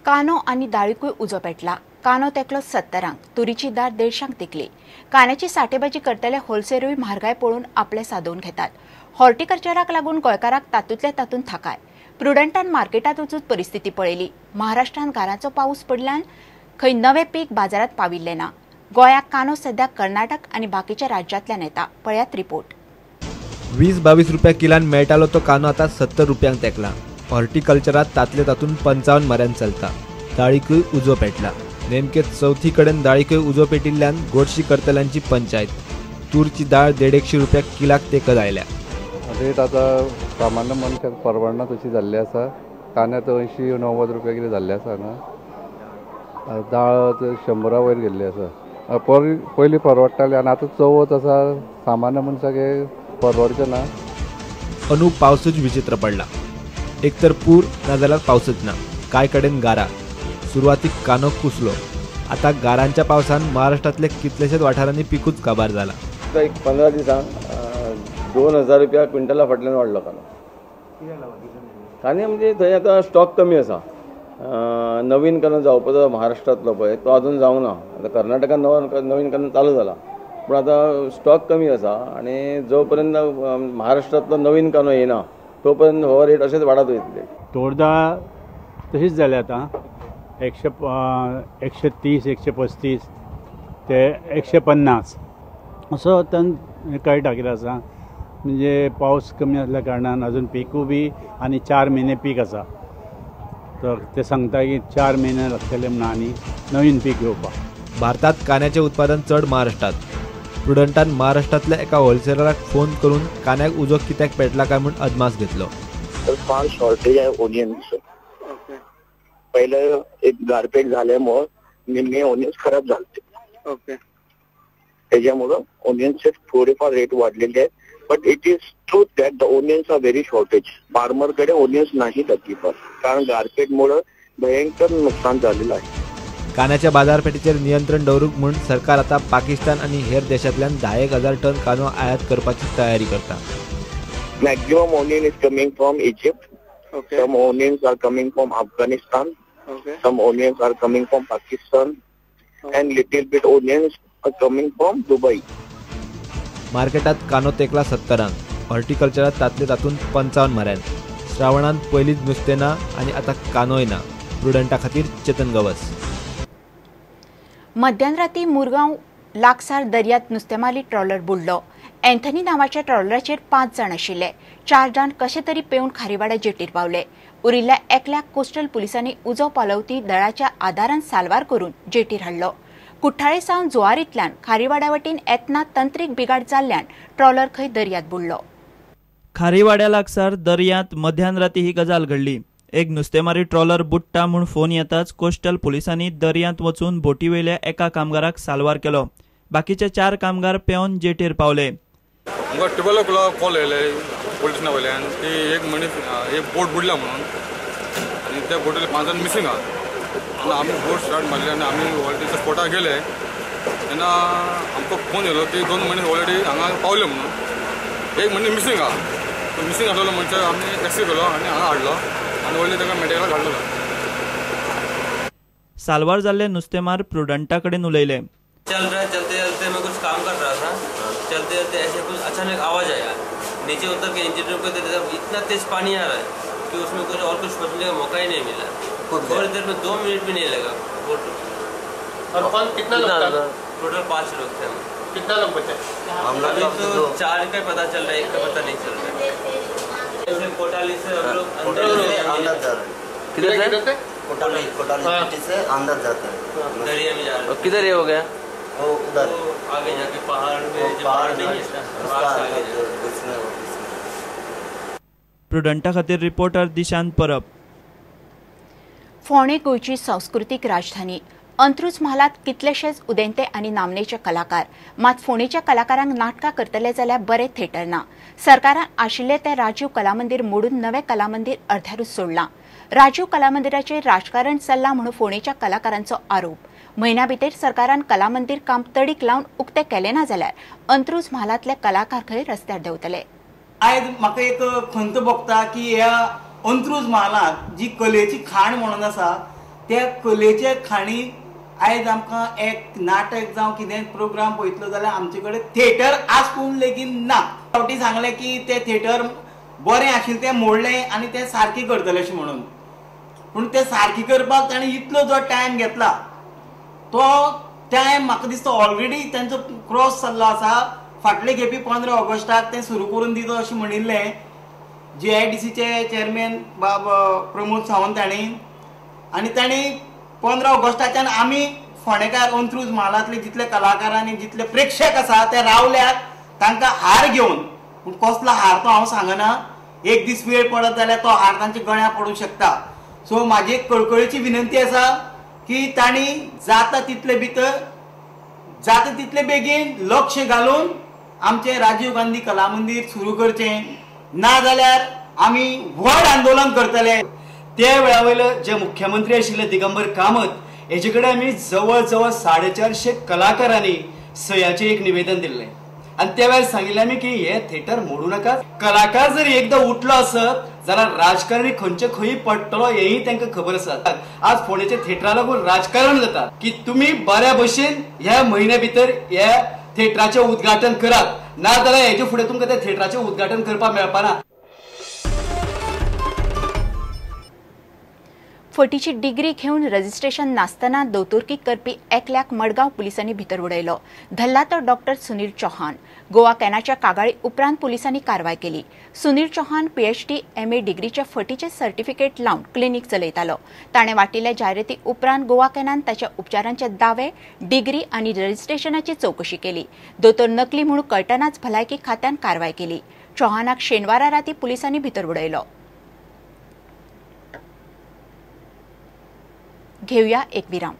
कानो आनी दाळीकूय उजो पेटला. कानो तेकलो 70, तुरीची दाळ 150 तेकली. कान्याची साठेबाजी करतले होलसेलरूय म्हारगाय पळोवन आपले सादोवन घेतात. हॉर्टिकल्चराक लागून गोंयकाराक तातूंतले तातूंत थाकाय. प्रुडंटान मार्केटांत वचून परिस्थिती पळयली. महाराष्ट्रांत गारांचो पावस पडल्यान खंय नवे पीक बाजारात पाविल्ले ना. गोंयाक कानो सध्या कर्नाटक आनी बाकीच्या राज्यांतल्यान येता. पळयात रिपोर्ट. 20-22 रुपया किलान मेळटालो तो कानो आता 70 रुपयांक तेकला. हॉर्टिकल्चरात तातले तातूंत 55 मऱ्यान चलता. दाळीकूय उजो पेटला. नेमके चवथी कडेन दाळीकूय उजो पेटिल्ल्यान गोडशी करतल्यांची पंचायत. तूरची दाळ 150 रुपया किलाक तेकत आयल्या. रेट आतां सामान्य मनशाक परवडना तशी जाल्ली आसा. कांद्यात 80-90 रुपया कितें जाल्ले आसा हांगा. दाळ 100 वयर गेल्ली आसा. पयलीं परवडटाली आनी आतां चवथ आसा, सामान्य मनशाक हें परवडचें ना. अंदू पावसूच विचित्र पडला. एक तर पूर नाजाल्यार पावसूच ना. कांय कडेन गारा. सुरवातीक कानो कुसलो. आता गारांच्या पावसान महाराष्ट्रातले कितलेशेच वाठारांनी पिकूच काबार जाला. एक 15 दिसांक 2000 रुपया क्विंटला फाटल्यान वाडलो कानो. कांदे म्हणजे थंय आतां स्टॉक कमी आसा. नवीन कानो जावपाचो महाराष्ट्रांतलो पळय तो अजून जावंक ना. आतां कर्नाटकान नवीन कानो चालू जाला, पूण आतां स्टॉक कमी आसा आनी जो पर्यंत महाराष्ट्रांतलो नवीन कानो येना तो पर्यंत हो रेट अशेंच वाडत वयतले. तोरदाळ तशीच जाल्या आतां 130, 135 ते 150 असो आतां कळटा कितें आसा. म्हणजे पावस कमी आसल्या कारणान अजून पिकूय बी आनी 4 म्हयने पीक आसा. तर ते सांगता की 4 म्हयने लागतले म्हणून आनी नवीन पीक घेवपाक. भारतात कांद्याचें उत्पादन चड महाराष्ट्रात. प्रुडंटान महाराष्ट्रांतल्या एका होलसेलराक फोन करून कांद्याक उजो कित्याक पेटला काय म्हूण अदमास घेतलो. तर फार शॉर्टेज आहे ओनियन्स. पहिलं एक गारपीट झाल्यामुळं निम्मे ओनियन्स खराब झाले. ओके, त्याच्यामुळं ओनियन्सचे थोडेफार रेट वाढलेले आहेत. But it is truth that the onions are very shortage. फार्मरकडे onions नाहीत अजिबात, कारण गारपीटमुळं भयंकर नुकसान झालेलं आहे. कांद्याच्या बाजारपेठेचेर नियंत्रण दवरूंक म्हूण सरकार आता पाकिस्तान आनी हेर देशांतल्यान 10,000 टन कांदो आयात करपाची तयारी करता. Maximum onion is coming from Egypt. Some onions are coming from Afghanistan. Some onions are coming from Pakistan and little bit onions are coming from Dubai. मार्केटात कानो तेकला 70, हॉर्टिकल्चरात तातले तातूंत 55 मऱ्यान. श्रावणांत पयलींच नुस्तें ना आनी आतां कानोय ना. प्रुडंटा खातीर चेतन गवस. मध्यानराती मुरगांव लागसार दर्यांत नुस्तेमारी ट्रॉलर बुडलो. एन्थनी नांवाच्या ट्रॉलराचेर 5 जाण आशिल्ले. 4 जाण कशे तरी पेवन खारीवाडा जेटीर पावले. उरिल्ल्या एकल्याक कोस्टल पुलिसांनी उजो पालोवपी दळाच्या आदारान साल्वार करून जेटीर हाडलो. कुठ्ठाळे सावन जुवारींतल्यान खारीवाड्या वटेन येतना तंत्रीक बिगाड जाल्ल्यान ट्रॉलर खंय दर्यांत बुडलो. खारीवाड्या लागसार दर्यांत मध्यानराती ही गजाल घडली. एक नुस्तेमारी ट्रॉलर बुडटा म्हूण फोन येताच कोस्टल पुलिसांनी दर्यांत वचून बोटीवेल्या एका कामगाराक साल्वार केलो. बाकीचे 4 कामगार पेवन जेटीर पावले. आमकां 12 o'clock call येयले पोलीस स्टेशना वयल्यान की एक मनीस एक बोट बुडल्या म्हणून आनी त्या बोटीले 5 जाण मिसिंग आहा. आनी आमी बोट स्टार्ट मारली आनी आमी ऑलरेडी त्या स्पॉटार गेले तेन्ना आमकां फोन येयलो की 2 मनीस ऑलरेडी हांगा पावले म्हणून, एक मनीस मिसिंग आहा. तो मिसिंग आसलेलो म्हणजे आमी टॅक्सी केलो आनी हांगा हाडलो आनी व्हडले ताका मेडिकलाक धाडलो. साल्वार जाल्ले नुस्तेमार प्रुडंटा कडेन उलयले. चल रहा है, चलते चलते मैं कुछ काम कर रहा था, चलते चलते ऐसे कुछ अचानक आवाज़ आया. नीचे उतर के इंजन रूम के इतना तेज पानी आ रहा है कि उसमें कुछ और कुछ सोचने का मौका ही नहीं मिला. थोड़ी देर में 2 मिनट भी नहीं लगा बोट. और कौन कितना लोग था? टोटल 5 लोग थे. कितना लोग बचे? अभी तो 4 का पता चल रहा है, 1 का पता नहीं चल रहा है. ऐसे कोटाली से हम लोग अंदर जा रहे हैं. किधर से? कोटाली, कोटाली से अंदर जाते हैं, दरिया में जा रहे हैं. किधर ये हो गया? वो उधर आगे जाके पहाड़ में, पहाड़ नहीं है। प्रुडंटा खातीर रिपोर्टर दिशांत परब. फोंडें गोंयची सांस्कृतीक राजधानी. अंत्रुज म्हालांत कितलेशेच उदेंते आनी नामनेचे कलाकार, मात फोंडेच्या कलाकारांक नाटकां करतले जाल्यार बरें थेटर ना. सरकारान आशिल्लें तें राजीव कलामंदीर मोडून नवें कलामंदीर अर्ध्यारूच सोडलां. राजीव कलामंदिराचेर राजकारण चल्लां म्हणून फोंडेच्या कलाकारांचो आरोप. म्हयन्या भितर सरकारान कलामंदीर काम तडीक लावन उक्तें केलें ना जाल्यार अंत्रुज म्हालांतले कलाकार खंय रस्त्यार देंवतले. आयज म्हाका एक खंत भोगता की ह्या अंत्रुज म्हालांत जी कलेची खाण म्हणून आसा त्या कलेचे खाणी आयज आमकां एक नाटक जावं कितें प्रोग्राम पळयतलो जाल्यार आमचे कडेन थिएटर आसून लेगीत ना. फावटी सांगलें की तें थिएटर बरें आशिल्लें तें मोडलें आनी तें सारकें करतलें अशें म्हणून, पूण तें सारकें करपाक ताणें इतलो जो टायम घेतला तो टायम म्हाका दिसता ऑलरेडी तांचो क्रॉस जाल्लो आसा. फाटले खेपी 15 ऑगस्टाक तें सुरू करून दिता अशें म्हणिल्लें GIDCचे चेअरमॅन बाब प्रमोद सावंत हांणी, आनी तांणी 15 ऑगस्टाच्यान आमी फोंडेकार अंत्रुज म्हालांतले जितले कलाकार आनी जितले प्रेक्षक आसा ते रावल्यात तांकां हार घेवन, पूण कसलो हार तो हांव सांगना, एक दीस वेळ पडत जाल्यार तो हार तांच्या गळ्या पडूंक शकता. सो म्हाजी एक कळकळीची विनंती आसा की तांणी जाता तितले भितर जाता तितले बेगीन लक्ष घालून आमचें राजीव गांधी कला मंदीर सुरू करचें, ना जाल्यार आमी व्हड आंदोलन करतले. त्या वेळा वयले जे मुख्यमंत्री आशिल्ले दिगंबर कामत हेजे कडेन आमी जवळ जवळ 450 कलाकारांनी सयाचें एक निवेदन दिल्लें आनी त्या वेळार सांगिल्लें आमी की हे थिएटर मोडू नाका. कलाकार जर एकदां उठलो आसत जाल्यार राजकारणी खंयचे खंय पडटलो हेंय तांकां खबर आसा. आज फोंडेच्या थिएटरा लागून राजकारण जाता की तुमी बऱ्या भशेन ह्या म्हयन्या भितर ह्या थिएटराचें उद्घाटन करात, ना जाल्यार हेजे फुडें तुमकां त्या थिएटराचें उद्घाटन करपाक मेळपाना. फटीची डिग्री घेवन रजिस्ट्रेशन नासतना दोतोरकी करपी एकल्याक मडगांव पुलिसांनी भितर उडयलो. धरला तो डॉक्टर सुनील चौहान. गोवा कॅनाच्या कागाळी उपरांत पुलिसांनी कारवाय केली. सुनील चौहान PhD MA डिग्रीच्या फटीचे सर्टिफिकेट लावन क्लिनीक चलयतालो. ताणें वाटिल्ल्या जायराती उपरांत गोवा कॅनान ताच्या उपचारांचे दावे, डिग्री आनी रजिस्ट्रेशनाची चवकशी केली. दोतोर नकली म्हूण कळटनाच भलायकी खात्यान कारवाय केली. चौहानाक शेनवारा राती पुलिसांनी भितर उडयलो. घेऊया एक विराम.